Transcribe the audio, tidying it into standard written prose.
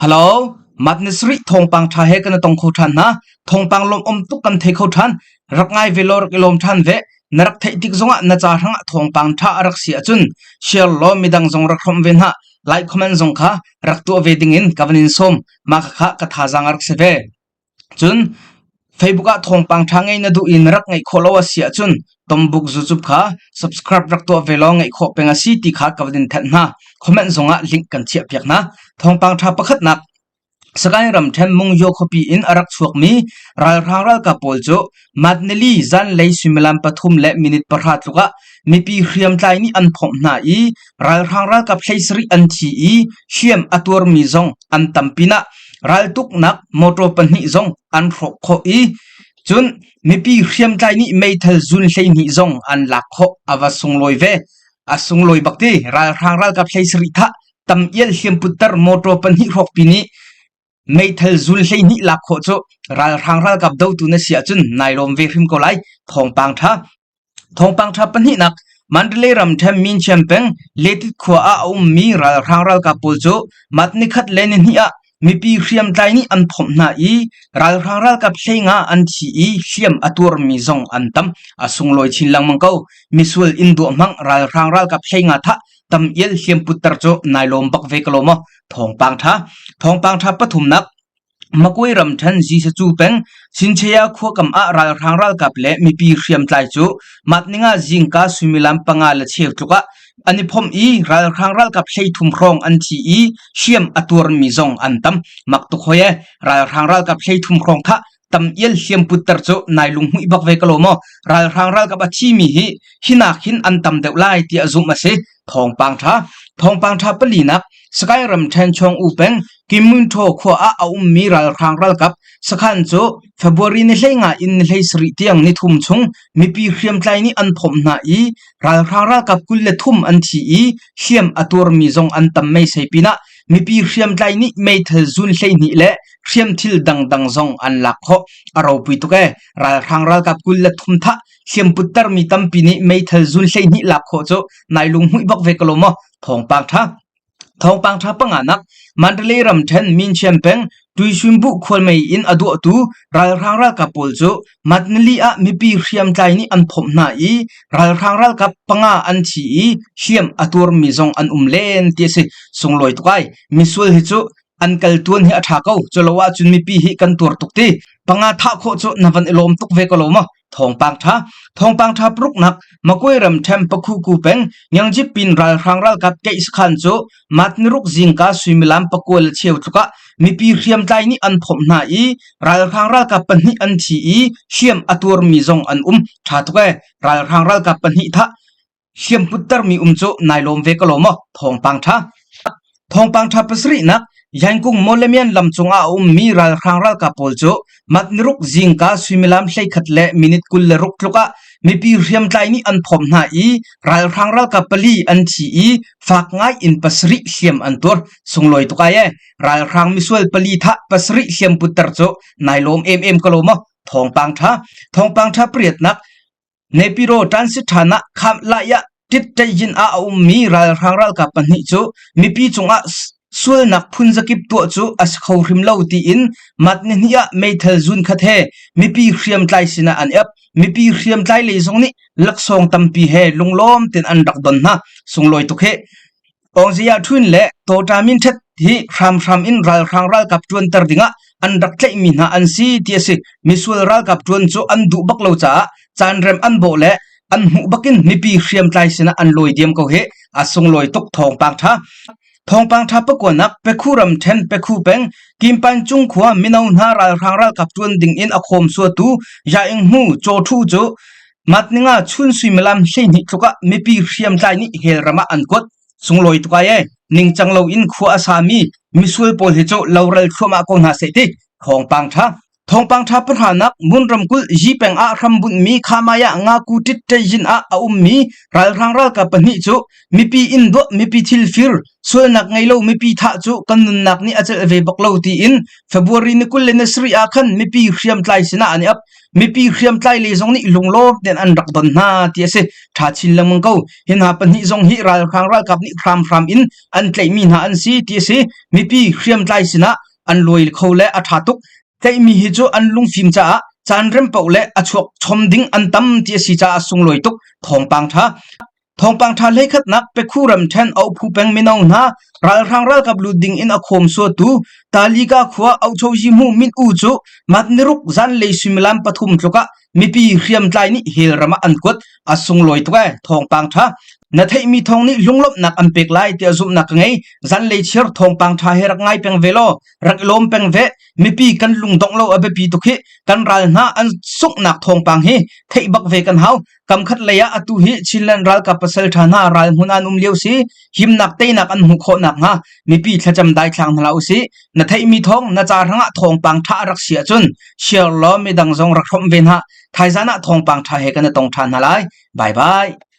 Hello, Matnisri thawngpang ṭha he kan i tong kho ṭhan hna. Thawngpang lawmawm tuk kan thei kho ṭhan. Rak ngai ve law rak i lawm ṭhan ve. Na rak theih tik zongah na ca hrangah thawngpang ṭha a rak si ahcun share law midang zong rak hrawmh ve hna. Like comment zong kha rak tuah ve dingin ka van in sawm. Mah khakha ka thazaang a rak si ve. Cun Facebook ah thawngpang ṭha ngei na duh i na rak ngeih khawh lo a si ahcun Tombuk YouTube kha subscribe rak tuah ve law ngeih khawh peng a si ti kha ka van in thanh hna. Comment zongah link kan chiahpiak hna. Thawngpang ṭha pakhatnak Sagaing ramṭhen Mungyo khuapi in a rak chuakmi ralhrang ralkap pawl cu Matnili zanlei suimilam pathum le minute pahra tluk ah mipi hriamtlai nih an phomh hna i ralhrang ralkap 17 an thi i hliam a tuarmi zong an tam pinah raltuknak motor pahnih zong an hrawk khawh i cun mipi hriamtlai nih meithal zun 12 zong an lak khawh. A va sunglawi ve. A sunglawi bak ti. Ralhrang ralkap 17 thah tam ial hliam putter motor pahnih hrawkpi nih Meithal zul 12 lak khawh cu ralhrang ralkap dotu na si ahcun nai lawm ve hrim ko lai. Thawngpang ṭha. Thawngpang ṭha pahnihnak Mandalay ramṭhen Minchiam peng Letit khua ah a ummi ralhrang ralkap pawl cu mat nikhat le nihnih ah mipi hriamtlai nih an phomh hna i ralhrang ralkap 15 an thi i hliam a tuarmi zong an tam. A sunglawi chin lengmang ko. Misual inn duah hmang ralhrang ralkap 15 thah tam ial hliam putter cu nai lawm bak ve ko lo maw? Thawngpang ṭha. Thawngpang ṭha pathumnak Makwe ramṭhen Zisacu peng Sinchaya khua kam ah ralhrang ralkap le mipi hriamtlai cu matninga zingka suimilam panga le cheu tluk ah an i phomh i ralhrang ralkap 13 hrawng an thi i hliam a tuarmi zong an tam. Mak tuk hoi e, ralhrang ralkap 13 hrawng thah tam ial hliam putter cu nai lunghmuih bak ve ko lo maw? Ralhrang ralkap a thimi hi hinak hin an tam deuh lai tiah zumh a si. Thawngpang ṭha. Thawngpang ṭha palinak Sagaing ramṭhen Chuang U peng Kimmunthaw khua ah a ummi ralhrang ralkap sakhan cu February ni 15 in ni 17 tiang nithum chung mipi hriamtlai nih an phomh hna i ralhrang ralkap 23 an thi i hliam a tuarmi zong an tam meisei pinah mipi hriamtlai nih meithal zun 12 le hriamthil dangdang zong an lak khawh. A ropui tuk ee. Ralhrang ralkap 23 thah hliamputtermi tampi nih meithal zun 12 lak khawh cu nai lunghmuih bak ve ko lo maw? Thawngpang ṭha. Thawngpang ṭha panganak Mandalay ramṭhen Minchiam peng Tuisumbuh khualmei in a duahtu ralhrang ralkap pawl cu Matnali ah mipi hriamtlai nih an phomh hna i ralhrang ralkap panga an thi i hliam a tuarmi zong an um len ti a si. Sunglawi tuk ai. Misual hi cu an kal tuan hi a ṭha ko. Culo ahcun mipi hi kan tuar tuk ti. Panga thah khawh cu na van i lawm tuk ve ko lo maw? Thawngpang ṭha. Thawngpang ṭha paruknak Makwe ramṭhen Pakhuku peng Ngiangjip pin ralhrang ralkap keih sakhan cu mat niruk zingka suimilam pakua le cheu tluk ah mipi hriamtlai nih an phomh hna i ralhrang ralkap pahnih an thi i hliam a tuarmi zong an um. Ṭha tuk ee. Ralhrang ralkap pahnih thah hliam puttermi um cu nai lawm ve ko lo maw? Thawngpang ṭha. Thawngpang ṭha pasarihnak Yangon Mawlamian lam cungah a ummi ralhrang ralkap pawl cu mat niruk zingka suimilam 11 le minute 26 tluk ah mipi hriamtlai nih an phomh hna i ralhrang ralkap pali an thi i fak ngai in pasarih hliam an tuar. Sunglawi tuk ai ee. Ralhrang misual pali thah pasarih hliam putter cu nai lawm emem ko lo maw? Thawngpang ṭha. Thawngpang ṭha pariatnak Nepiro transit ṭhan ah Khamlai ah ṭitṭayin ah a ummi ralhrang ralkap pahnih cu mipi cungah sualnak phunzakip tuah cu a si kho hrim lo tiin mat nihnih ah meithal zun khat he mipi hriamtlai sinah an ap. Mipi hriamtlai lei zong nih laksawng tampi he lunglawm tein an rak don hna. Sunglawi tuk hih. Pawngzia Ṭhun le Tawṭa Minṭhet hi hramhram in ralhrang ralkap ṭuanter dingah an rak tlaihmi hna an si ti a si. Misual ralkap ṭuan cu an duh bak lo caah caanrem an bawh le an hmuh bakin mipi hriamtlai sinah an lawi diam ko hih. A sunglawi tuk thawngpang ṭha. Thawngpang ṭha pakuanak Pekhu ramṭhen Pekhu peng Kimpan cung khua mino hna ralhrang ralkap ṭuan dingin a khawmsuatu Yaing Hmu Chaw Ṭhu cu Matninga chun suimilam 12 tluk ah mipi hriamtlai nih hell ram ah an kuat. Sunglawi tuk ai ee. Ningcang loin khua a sami misual pawl hi cu loral thluahmah ko hna seh ti. Thawngpang ṭha. Thawngpang ṭha pahranak Mon ramkulh Yi peng ah hrambunhmi Khamaya Ngaku Tit Ṭeyin ah a ummi ralhrang ralkap pahnih cu mipi inn duah mipi thil fir sualnak ngei lo mipi thah cu kan nunnak nih a celh ve bak lo tiin February ni 27 ah khan mipi hriamtlai sinah an i ap. Mipi hriamtlai lei zong nih lunglawm tein an rak don hna ti a si. Ṭha chin lengmang ko. Hi hna pahnih zong hi ralhrang ralkap nih hramhram in an tlaihmi hna an si ti a si. Mipi hriamtlai sinah an lawi kho le a ṭha tuk. Tlaihmi hi cu an lungfim caah caan rem paoh le a chuak chom ding an tam ti a si caah sunglawi tuk. Thawngpang ṭha. Thawngpang ṭha hleikhatnak Pekhu ramṭhen Ohphu peng mino hna ralhrang ralkap lut ding in a khawm suatu Talika khua Ohchohyi-hmu Min U cu mat niruk zanlei suimilam pathum tluk ah mipi hriamtlai nih hell ram ah an kuat. A sunglawi tuk ee. Thawngpang ṭha. Na theihmi thawng nih lunglawmhnak an pek lai tiah zumhnak ka ngei. Zanlei chiar thawngpang ṭha he rak ngai peng ve law rak i lawm peng ve. Mipi kan lungdongh lo a biapi tuk hi. Kan ral hna an sunghnak thawngpang hi theih bak ve kan hau. Kamkhat lei ah atu hi Chinland ralkap pasal ṭha hna ral hmun an um lio si. Himnak teinak an hmuh khawh nakhnga mipi thlacam daithlang hna hlah usih. Na theihmi thawng na ca hrangah thawngpang ṭha a rak si ahcun share law midang zong rak hrawmh ve hna. Thaizan ah thawngpang ṭha he kan i tong ṭhan hna lai. Bye bye.